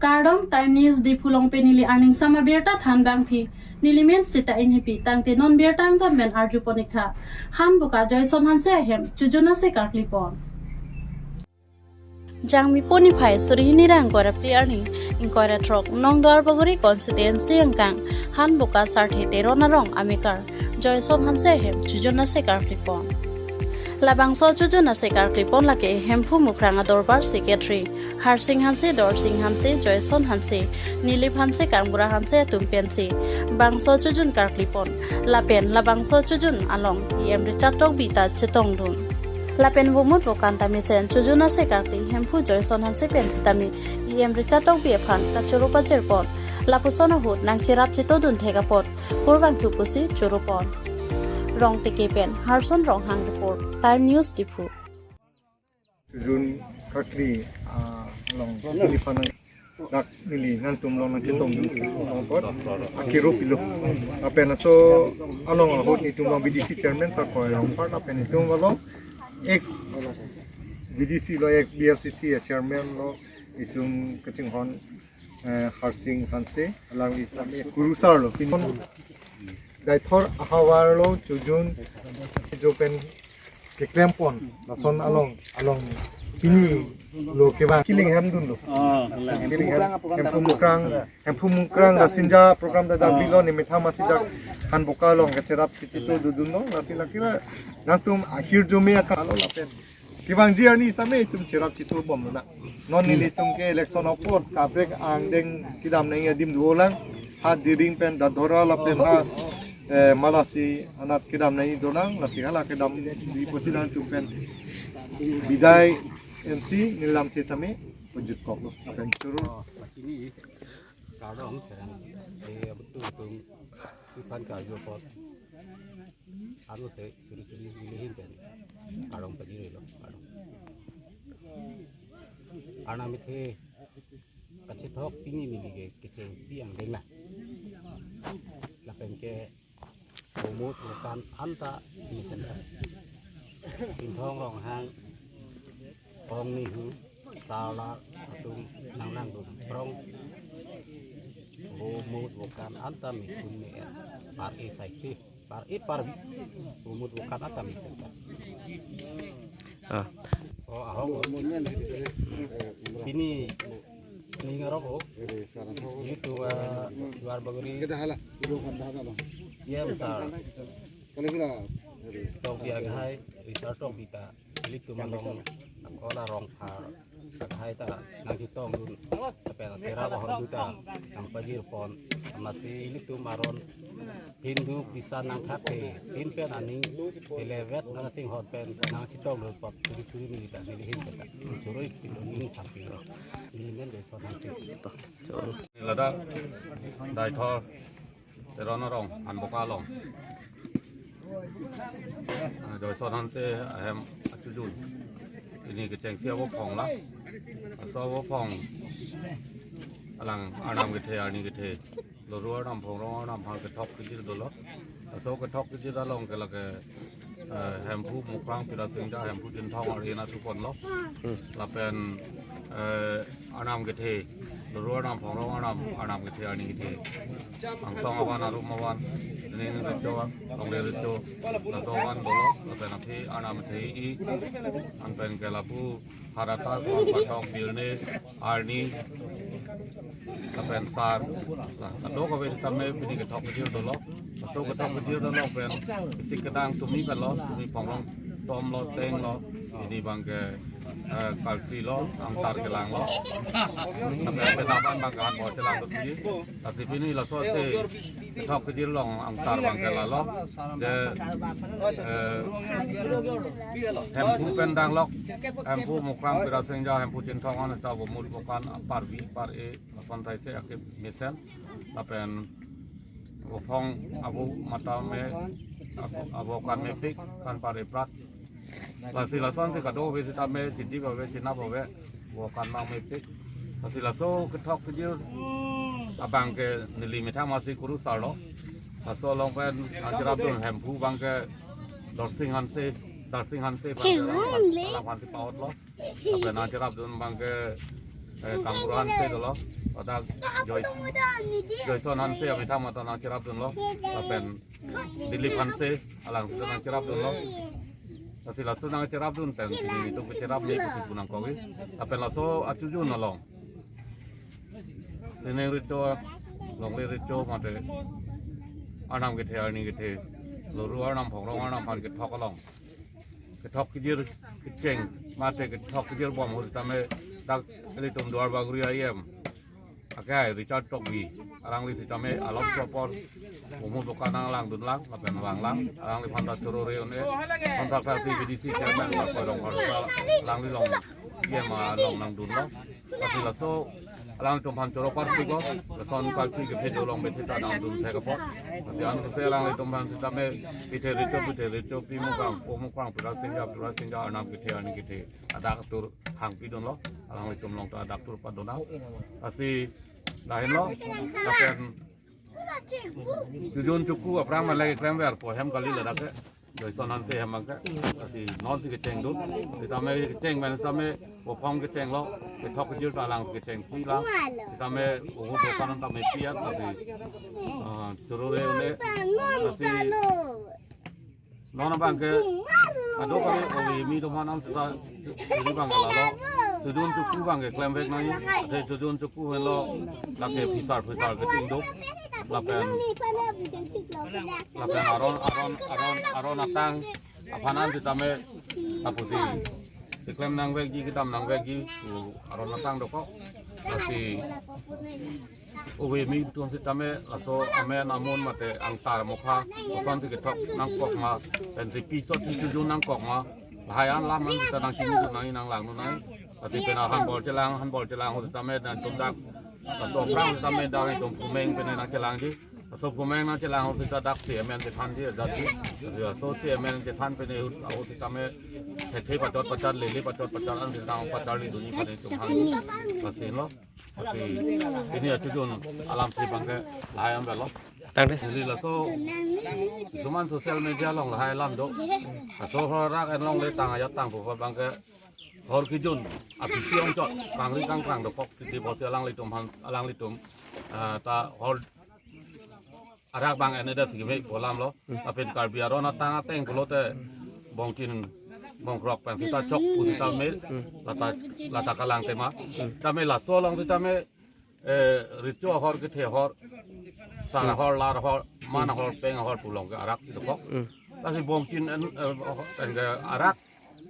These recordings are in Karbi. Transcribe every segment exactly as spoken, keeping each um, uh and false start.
Kardom, Time News Diphu along pen neli Arningsam abirta than bangphi. Neli men Sita Inhipi, tangte non birta angtan pen arju pon-ik tha. Hanboka Joyson Hanse ahem chojun ase karkli pon. Jangmi puni phai suri hini ra ingkoi ra phli arni, ingkoi ra throk, Nong Duarbagori constituency angkang Hanboka Sarthe Teron arong amekar Joyson Hanse ahem chojun ase karkli pon. Labangso chojun ase karkli pon lake Hemphu Mukrang adorbar secretary Harsing Hanse, Dorsing Hanse, Joyson Hanse, Nilip Hanse, Kangbura Hanse atum pensi bangso chojun karkli pon. Lapen labangso chojun along E M Richard Tokbi ta chetongdun. Lapen vomut vokan ta mesen chojun ase karkli Hemphu Joyson Hanse pen sitame E M Richard Tokbi aphan kachoro pajir pon. Lapuson ahut nangcherap chetongdun thek apot kurvangthu pusi choro pon. Rongteke pen Harson Ronghang report, Time News Diphu. Chojun karkli, ah, along neli aphan dak neli nangtum along nangchetongdun apot akero pilo. Lapen laso along ahut netum along B D C chairman Sar Koyong Par, lapen netum along ex B D C lo, ex B L C C chairman lo, netum kachinghon, eh, Harsing Hanse, alangli same kurusar lo. Pini Daithor ahavar lo chojun, chojun pen keklem pon, lason along, along pini lo kevang kiling hem dunlo. Oh, Kiling hem, Hemphu Mukrang, Hemphu Mukrang Rasinja program ta damri lo, nemethang masi dak Hanboka along kacherap kachito dodunlo, lasi lake ra nangtum ahirjume akam lo lapen kevangji arni same itum cherap chito bomlo na. Non nelitum ke election apot kaprek angdeng kedam nangji adim dolang. Ha Diring pen Dadora lapen ha, eh, Malasi anat kedam nangji dolang. Lasi hala kedamji pusi nangtum pen bidai M C neli lamthe same pajut koklo. Lapen choro. Kardom, kerang. Eh, betul, betul. Ipan kajo pot. Ano se suri suri neli ahin pen arong pajirlo, arong. Arnam kethe kachethok pini neli ke kechengsi angdeng na. Lapen ke vomut vokan anta mesen sa. Chinthong Ronghang, Ong Nihu, Sarla atum nanglangdun prong. Vomut vokan anta methun me-et, par-e saisti, par-e parvi. Vomut vokan anta mesen sa. Ah. Oh, ahok. Pini ning arok ho. Ilitum, ah, Duarbagori. E M Sar Tokbi akhai, Richard Tokbi ta ilitum along akona rong phar akhai ta nangchetongdun, lapen cherap ahormu ta nangpajir pon. Amatsi ilitum aron Hindu Christian nangthak ke, pin pen aning eleven nangchinghon pen nangchetongdun apot suri suri neli ta neli ahin pen ta choro-ik pilo, ning sampilo. Neli men Joyson Hanse. Ladak Daithor Teron arong, Hanboka along, ah, Joyson Hanse ahem achojun. Pini kechengsi avophong la. Laso avophong alang arnam kethe, arni kethe, Lorua Arnam, Phongrong Arnam aphan kethok kejir dolo. Laso kethok kejir along ke lake, eh, Hemphu Mukrang Pirasingja, Hemphu Chinthong ari natu ponlo. Lapen, eh, arnam kethe, Lorua Arnam, Phongrong Arnam, arnam kethe, arni kethe. Angsong avan, arum avan, ning recho, longle recho, laso avan dolo, lapen aphi arnam kethe-i, anpen ke lapu Harata, Kong Pathok, Birne, Arni, lapen Sar. La, kadokave tame pini kethok kejir dolo. Laso kethok kejir dolo pen isi kedang tumi kan lo, tumi Phongrong Tom lo, Teng lo, pini abang ke, eh, Kalpi lo, Angtar kelang lo. Lapen pen abang abang ke Hanbo chelang lo pini. Lasi pini laso ase kethok kejir along Angtar abang ke lalo. Je, eh, Hemphu pen danglok, Hemphu Mukrang Pirasingja, Hemphu Chinthong an ta vomut vokan parvi par-e, lason thaise akip mesen, lapen vophong avo mata me, avo, avo kan mepik, kan par-e prat. Lasi lasonsi kadokave sitame, chini ave, chinap ave, vokan abang mepik. Lasi laso kethok kejir abang ke neli methang masi kurusar lo. Laso along pen nangcherapdun Hemphu abang ke Dorsing Hanse, Dorsing Hanse abang ke alang, alang aphansi pa-ot lo. Lapen nangcherapdun abang ke Eh, Kangpur Hanse dolo, ladak Joy, Joyson Hanse amethang mata nangcherapdunlo, lapen Dilip Hanse alang sita nangcherapdunlo. Lasi laso nangcherapdun pen, nelitum kecherap ni pusi pu nangkokji. Lapen laso achujun along, sining recho, longle recho mate, arnam kethe arni kethe, loru arnam phongrong arnam aphan kethok along, kethok kejir kecheng mate kethok kejir bom ahut tame dak ilitum Duarbagori I M akai Richard Tokbi, alangli sitame along propor umu dokan nanglangdunlang lapen vanglang, alangliphan ta choro re un-e, contractor si B D C chairman ta koilong koilong alangli along I M along nangdunlo. Lasi laso alanglitum aphan choro parpiklo, lason kalpi kephe dolong bethe ta nangdun thek apot. Lasi anke alanglitum aphan sitame pithe recho pithe recho, pi mukrang po mukrang, pura singja pura singja, arnam kethe arni kethe, adak atur hangpidunlo, alanglitum along ta adak atur padun nang. Lasi lahenlo, lapen chujun chuku aphrang malai klemver po hem kali ladak ke. Joyson Hanse hem abangke. Lasi non si kechengdun. Sitame kecheng pen sitame po phong kechenglo. Kethok kejir ta alang si kechengchilang. Sitame umu dokan tame piat lasi, ah, choro re un-e. Lasi non abangke ado kali ove mi do manam sita, ini abangke lalo. Chujun chuku abangke klemvek nangji. Ate chujun chuku henlo, lake phisar phisar kechengduk. Lapen, lapen aron, aron, aron, aron atang aphan an sitame, lapusi keklem nangvekji, kedam nangvekji pu aron atang dokok. Lasi ove mi atum sitame laso amen amun mate angtar mokha, koson si kethok nangkok ma, pen si pi sot si chujun nangkok ma, lahai an lam an sita nangchinidun nangji, nanglangdun nangji. Lasi pen hanbol chelang, hanbol chelang ahut sitame nangtum dak, laso aphrang sitame dak itum pumeng pen nangchelangji. Laso pumeng nangchelang ahut sita dak C M N chethanji, jatji. Laso C M N chethan pen ahut, ahut sitame thethe pachot pachot, lele pachot pachot an sita nangpacharlidunji pen itum hang. Lasi lo. Lasi pini achujun alam si abangke lahai an avelo. Tangte. Neli laso suman social media along lahai alam do. Laso hor arak en longle tang ajat tang pu abangke hor kejun abisi ongchot, kangri kangkrang dokok titi, bosi alanglitum aphan, alanglitum, ah, ta hor arak abang en-edet si keme pu alam lo. Lapen Karbi aron atang ateng pulote bongchin bongkrok pen sita chok pu sitame, lata, lata kalang tema. Tame laso along sitame, eh, recho ahor kethe ahor, sar ahor, lar ahor, man ahor, peng ahor pu along ke arak si dokok. Lasi bongchin en, eh, en ke arak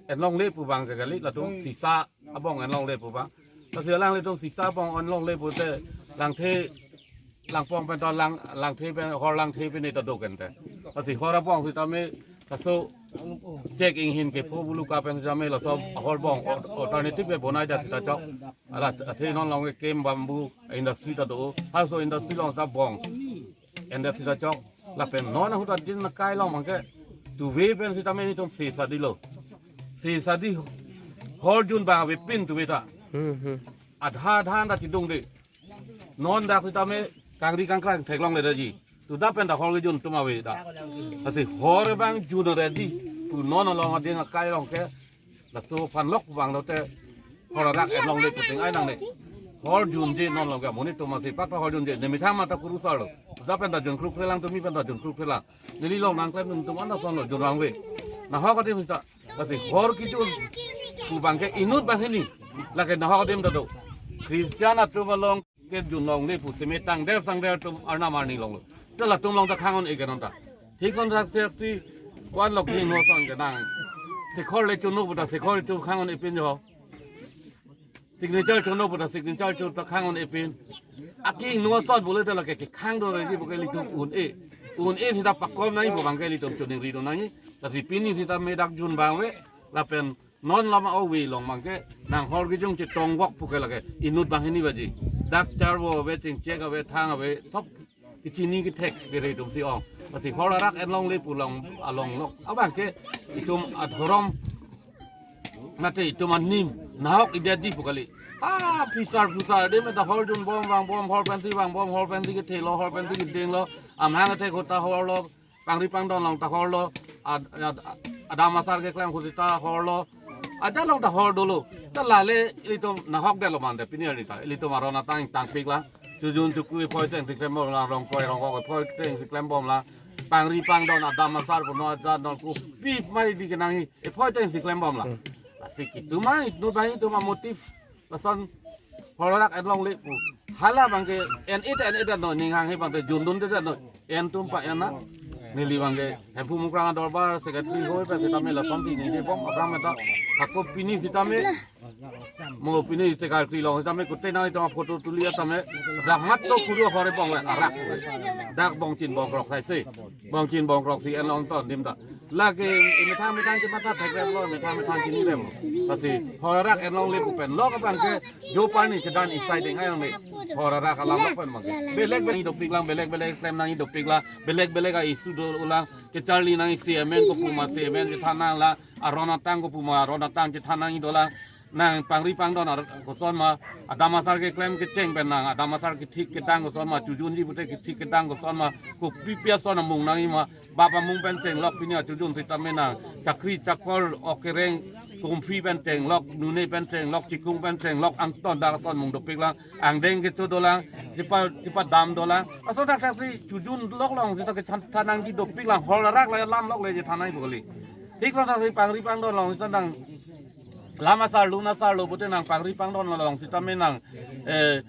en longle pu abangke kali, latum sisa abong en longle pu abang. Lasi alanglitum sisa abong en longle pute langthe, langpong pen ta lang, langthe pen, hor langthe pen ta do kente. Lasi hor abong sitame laso chek inghin kepho bulu ka pen sitame laso hor abong al-, alternative ke bonai det sita chok. Ala athe non along ke kem bamboo industry ta do. Halaso industry along ta bong en det sita chok. Lapen non ahut adin akai along abangke tuve pen sitame nelitum sesa dilo. Sesa di, hor jun abang avepin tuve ta. Hmm, hmm. Adha adha an ta chedung de. Non dak sitame kangri kangkrang theklongledetji. Tu dak pen ta hor kejun atum ave dak. Lasi hor abang jun ready. Tu non along adin akai along ke laso aphan lok abang lote hor arak en longle puting ai nangne. Hor junji non along ke, amonit atum si pak ta hor junji. Ne methang mata kurusarlo. Tu dak pen ta jun krukrelang, tumi pen ta jun krukrelang. Neli along nangklemdun atum an ta sonlo, jun vangve. Nahok adim sita. Lasi hor kejun pu abangke inut banghini. Lake nahok adim ta do. Christian atum along kejun longle pu seme tangder tangder atum arnam arni longlo. Seta latum along ta khang un-e ke non ta. Thik son dak sek si wan lok hing no son ke nang. Sikhor le chunu pu ta sikhor chu khang un-e pin jo. Signature chunu pu ta signature chu ta khang un-e pin. Aking no son bule ta lake kekhang do ready pu ke ilitum un-e. Un-e sita pakom nangji pu abangke ilitum choningridun nangji. Lasi pini sitame dak jun abang ave. Lapen non lama ove along abangke nang hor kejun chetong vok pu ke lake inut banghini baji. Dak charvo ave, chingchek ave, thang ave, thop kechini kethek kere atum si ong. Lasi hor arak en longle pu along, along lok abangke itum adhorom mate itum anim nahok idetji pu kali. Ah, phisar phusar de meta hor jun bom vangbom, hor pensi vangbom, hor pensi kethelo, hor pensi kedenglo, amahang kethek ahut ta horlo, kangri kangdon along ta horlo, ad-, ad-, adam asar keklem ahut ta horlo, Ajat along ta hor dolo. Ta lale ilitum nahok detlo mante pini arni ta. Ilitum aron atang tangpik la. Chojun choku ephoi cheng si klembom la, rongkoi rongkok ephoi cheng si klembom la. Pangri pangdon adam asar puno ajat non kopi mai di kenangji ephoi cheng si klembom la. Lasi kitu mai, nu dai tu ma motive. Lason hor arak en longle pu. Hala abangke en-e ta en-e ta noi, ning hanghe abangke jundun te ta noi. En atum pa-en nang. Neli abangke Hemphu Mukrang Adorbar secretary hoi pa sitame lason si ningje bom abang meta. Ako pini sitame, mo pini secretary along sitame kute nang itum photo tuli tame. Dak mat to kuru hore bong we arak. Dak bongchin bongkrok sai se. Bongchin bongkrok si en long ton dim ta. Lake methang methang chimata thekrem lo, methang methang chini rem lo. Lasi hor arak en longle pu pen lok abangke jo parni chedan isai deng ayang le. Hor arak alam lok pen abangke. Belek belek dopik lang, belek belek klem nangji dopik lang, belek belek a-issue dolang, kecharli nangji, C M N kopu ma C M N chethan nang la, aron atang kopu ma aron atang chethan nangji dolang. Nang pangri pangdon ar koson ma, adam asar keklem kecheng pen nang, adam asar kethik ketang koson ma, chojunji pute kethik ketang koson ma, kopi pi ason amung nangji ma, bap amung pen chenglok pini achojun sitame nang, chakri chakor okereng, kumfi pen chenglok, nune pen chenglok, chikung pen chenglok, angton dak ason mung dopik lang, angdeng kecho dolang, chipa, chipadam dolang, ason dak dak si chojun lok long sita kethan, than nangji dopik lang, hor arak la lam lok le chethan nangji pu kali. Thik lo dak si pangri pangdon long sita nang, lam asar lun asar lo pute nang pangri pangdon long sitame nang, eh,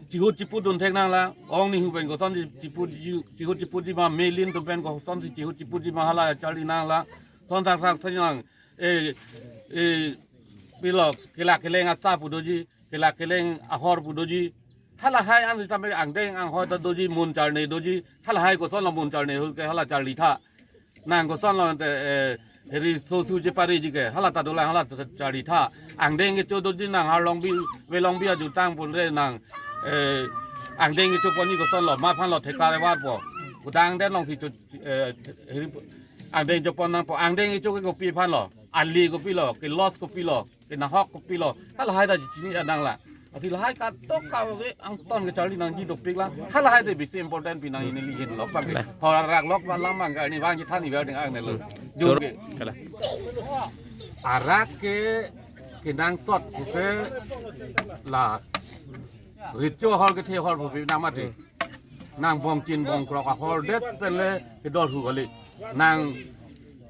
chihut chiput dun thek nang la, ong ni hu pen koson chiput, chihut chiputji ma, melin atum pen koson chihut chiputji ma hala charli nang la, son sak sak si nang, eh, eh, pilo, kelak keleng asa pu doji, kelak keleng ahor pu doji, hala hai an sitame angdeng anghoi ta doji, mun charne doji, hala hai koson lo mun charne hul ke hala charli tha. Nang koson lo ante, eh, heri sosu chepareji ke, hala ta dolang, hala ta charli tha. Angdeng kecho doji nang harlong bi, velong bi ajutang pon re nang, eh, angdeng kecho ponji koson lo, ma aphan lo thekar evar po. Kudang den long si cho, eh, heri angdeng chopon nang po, angdeng kecho ke kopi aphan lo, ali kopi lo, ke loss kopi lo. Ke nahok kopi lo. Hala hai ta chini adang la. Lasi lahai katok ka ke angton kecharli nangji dopik la. Hala hai te bisi important pi nangji neli ahin lok abangke. Hor arak lok ba lam abangke ni vang chethan ni ver ding ang ne lo. Jor. Jor ke. Kala. Arak ke kenangsot ke la. Ritcho hor kethe hor pu pi nang mati. Nang bongchin bongkrok ahor det pen le kedor hu kali. Nang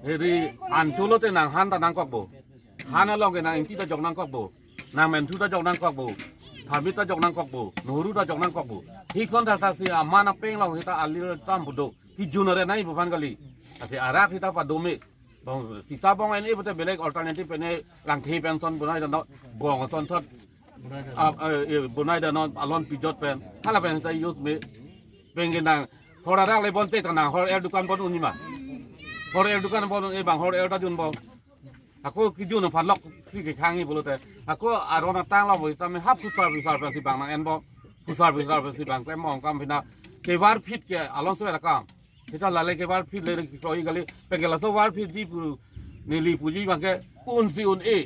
heri ancholo te nang han ta nangkok bo. Han along ke nang ingti ta jok nangkok bo. Nang menthu ta jok nangkok bo. Tharmit ta jok nangkok bo. Nohuru ta jok nangkok bo. Thik son thakthak si aman apeng long sita alir tam pu do. Kejun are nai pu aphan kali. Lasi arak sita padome. Bong sita bong en-e pute belek alternative pen e langthe pen son bonai ta no. Bong son thot. Ah, eh, eh, bonai ta no alon pijot pen. Hala pen sita use me. Pen ke nang hor arak le bonte ta nang hor er dukan bon un-e ma. Hor er dukan bon un-e bang hor er ta jun bong. Ako kejun aphan lok si kekhangji pulote. Ako aron atang lo bo sitame ha phusar phusar pen si bang nang en bo. Phusar phusar pen si bang klem mong kam pina. Kevar phit ke along so akam. Sita lale kevar phit le kroi kali. Pen ke laso var phitji pu neli puji abangke un si un-e.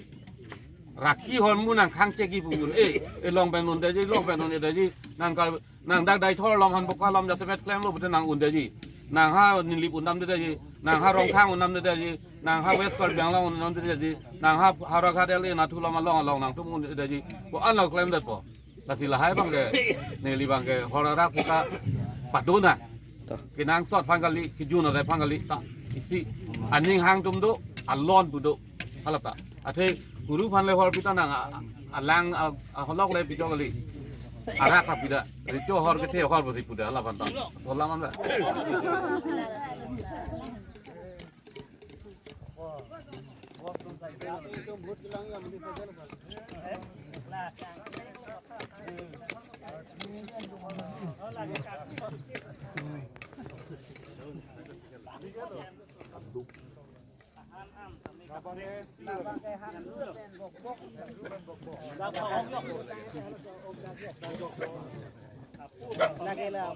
Rakhi hormu nang khang cheki pu un-e. E long pen un-eji, long pen un-eji. Nang kal Nang dak Deithor along han Boka along jasemet klemlo pute nang un-eji. Nang ha Nilip un-edamdeji. Nang ha Rongkhang un-edamdeji. Nang ha West Karbi Anglong un-edamdeji. Nang ha Howraghat L A Nathu along along along nangtum un-eji. Ko-an lo klemdet po. Lasi lahai abangke. Neli abangke hor arak sita padona. To. Kenangsot aphan kali, kejun are aphan kali ta. Isi. Aning hang atum do, alon pu do. Hala ta. Athe kuru aphan le hor pita nang a-, alang a-, aholok le pita kali. Arak ta pita. Ritcho hor kethe hor pusi puda hala aphan ta. Solam anda. Lagi lah.